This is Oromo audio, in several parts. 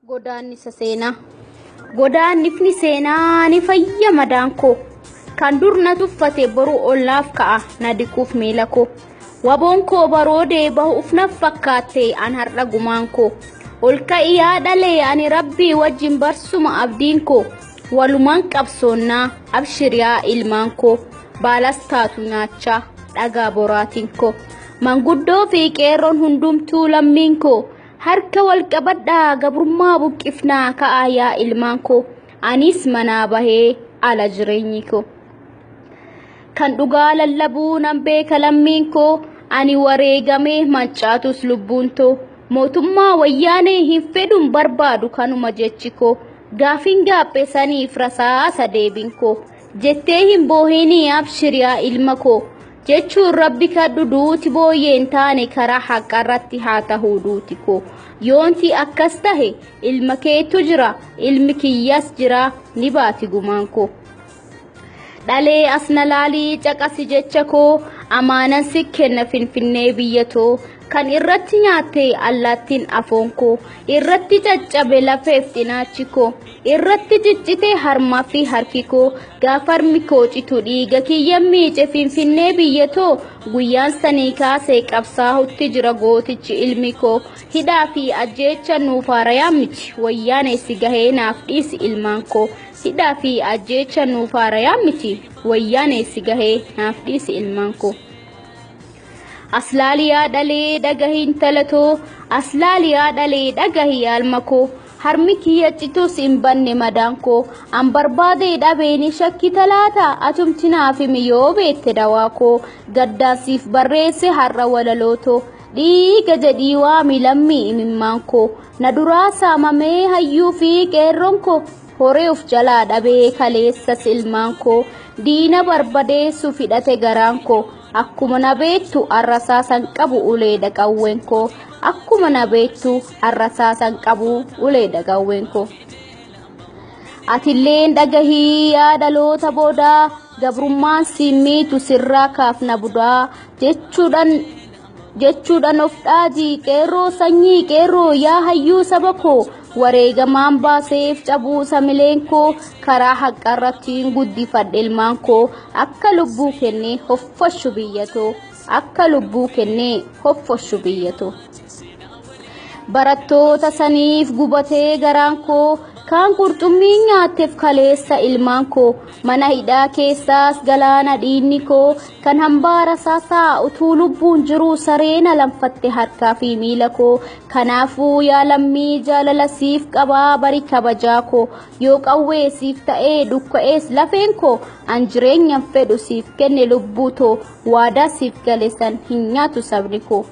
Godaannisa seenaa. Godaannifni seenaa ni fayya madaan koo. Kan dur na tuffate boru ollaaf ka'a na diquuf miila koo. Waboon koo baroodee bahuuf na fakkaatte an har'a gumaan koo. Ol ka'i yaa dhalee ani rabbii wajjin barsuma abdiin koo. Walumaan qabsoonnaa abshir yaa ilmaan koo. Baalas taatu nyaachaa dhagaa boraatiin koo. Manguddoo fi qeerroon hundumtuu lammiin koo. Harka wal qabadhaa gabrummaa buqqifnaa ka'aa yaa ilmaan koo. Anis manaa bahee ala jireenyi koo. Kan dhugaa lallabuu nan beeka lammiin koo. Ani wareegamee mancaatus lubbuun too. Mootummaa wayyaanee hin fedhun barbaadu kanuma jechi koo. Gaafin gaaphee saniif rasaasa deebin koo. Jettee hin boohinii abshir yaa ilma koo. Jechuun rabbi kadhu duuti booyyee hin taane karaa haqarratti haa tahuu duuti koo. Yoonti akkas tahe ilma keetu jira ilmi kiyyas jira ni baati gumaan koo. Dhalee as na laalii caqasi jecha koo amaanan si kenna finfinnee biyya too kan irratti nyaatte allaattiin afoon koo irratti caccabe lafeef xinaachi koo irratti ciccite harmaa fi harki koo gaafa harmi koo citu dhiiga kiyya miice finfinnee biyya too guyyaan sanii kaasee qabsaahutti jira gootichi ilmi koo hidhaa fi ajjeecha nuuf haarayaa miti wayyaaneessi gahee naaf dhiisi ilmaan koo hidhaa fi ajjeecha nuuf haarayaa miti wayyaaneessi gahee naaf dhiisi ilmaan koo. Aslaaliyaa dhalee dhagahi intalatoo aslaaliyaa dhalee dhagahi yaalma koo harmi kiyya citus hin banne madaan koo an barbaadee dhabeeni shakki talaata atumti naaf himi yoo beekte dawaa koo gaddaan siif barreesse har'a walalootoo dhiiga jedhii waami lammii imimmaan koo na duraa saamamee hayyuu fi qeerroon koo horee of jalaa dhabee kaleessas ilmaan koo diina barbadeessu fidhate garaan koo akkuma na beektu arrasaasan qabu ulee qawween koo akkuma na beektu arrasaasan qabu ulee qawween koo. Atilleen dhagahii yaa dhaloota boodaa gabrummaan siin miitu sirraa kaafna budaa jechuudhaan of dhaajii qeerroo sanyii qeerroo yaa hayyuu saba koo wareegamaan baaseef cabuu samileen koo karaa haqarratti guddifadhe ilmaan koo akka lubbuu kennee hoffashu biyyatoo akka lubbuu kennee hoffashu biyyatoo. Barattoota saniif gubatee garaan koo kaan qurxummii nyaatteef kaleessa ilmaan koo mana hidhaa keessaas galaana dhiinni koo kan hambaa rasaasaa utuu lubbuun jiruu sareena lanfatte harkaa fi miila koo kanaafuu yaa lammii jaalala siif qabaa bari kabajaa koo yoo qawwee siif ta'ee dukka'ees lafeen koo an jireenyan fedhu siif kenne lubbuu too waadaa siif gale san hin nyaatu sabni koo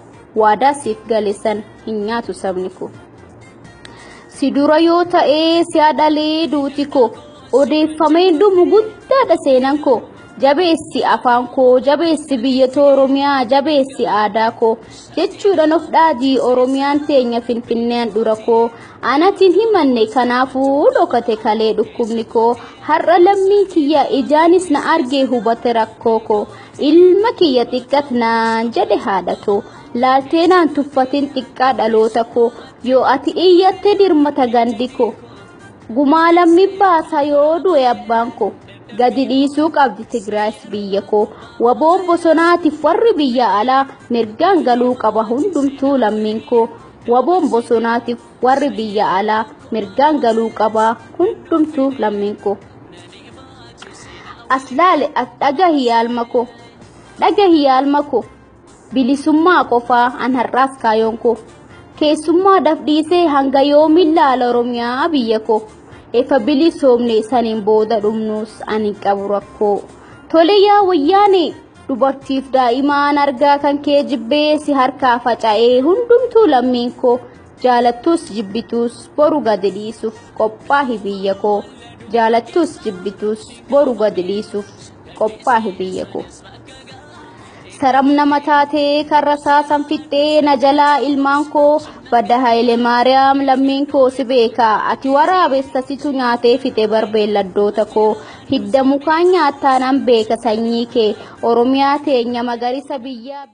waadaa siif gale san hin nyaatu sabni koo. Si dura yoo ta'ee si dhalee duuti koo odeeffamee dhumu guddaadha seenan koo jabeessi afaan koo jabeessi biyya too oromiyaa jabeessi aadaa koo jechuudhaan of dhaadii oromiyaan teenya finfinneen dura koo anatiin himanne kanaafuu dhokate kalee dhukkubni koo har'a lammii kiyya ijaanis na argee hubate rakkoo koo ilma kiyya xiqqat naan jedhe haadhatoo laaltee naan tuffatin xiqqaa dhaloota koo yoo ati iyyatte dirmata gandi koo gumaa lammii baasa yoo du'e abbaan koo gadi dhiisuu qabdi Tigraayis biyya koo waboon bosonaatiif warri biyya alaa mirgaan galuu qaba hundumtuu lammiin koo waboon bosonaatiif warri biyya alaa mirgaan galuu qaba hundumtuu lammiin koo. Aslaale as dhagahi yaalma koo dhagahi yaalma koo bilisummaa qofaa an har'aas kaayoon koo keessummaa daf dhiisee hanga yoomiin laala oromiyaa biyya koo efa bilisoomne saniin booda dhumnuus ani qabu rakkoo tole yaa wayyaane dubartiif daa'imaan argaa kan kee jibbee si harkaa faca'ee hundumtuu lammiin koo jaalattus jibbituus boru gadi dhiisuuf qophaahi biyya koo jaalattus jibbituus boru gadi dhiisuuf qophaahi biyya koo. Saramna mataatee kan rasaasan fixxee na jalaa ilmaan koo badda Haayile Maariyaam lammiin koo si beeka ati waraabessa situ nyaatee fixe barbeelladdoota koo hidda mukaan nyaattaa nan beeka sanyii kee Oromiyaa teenya magariisa biyyaa.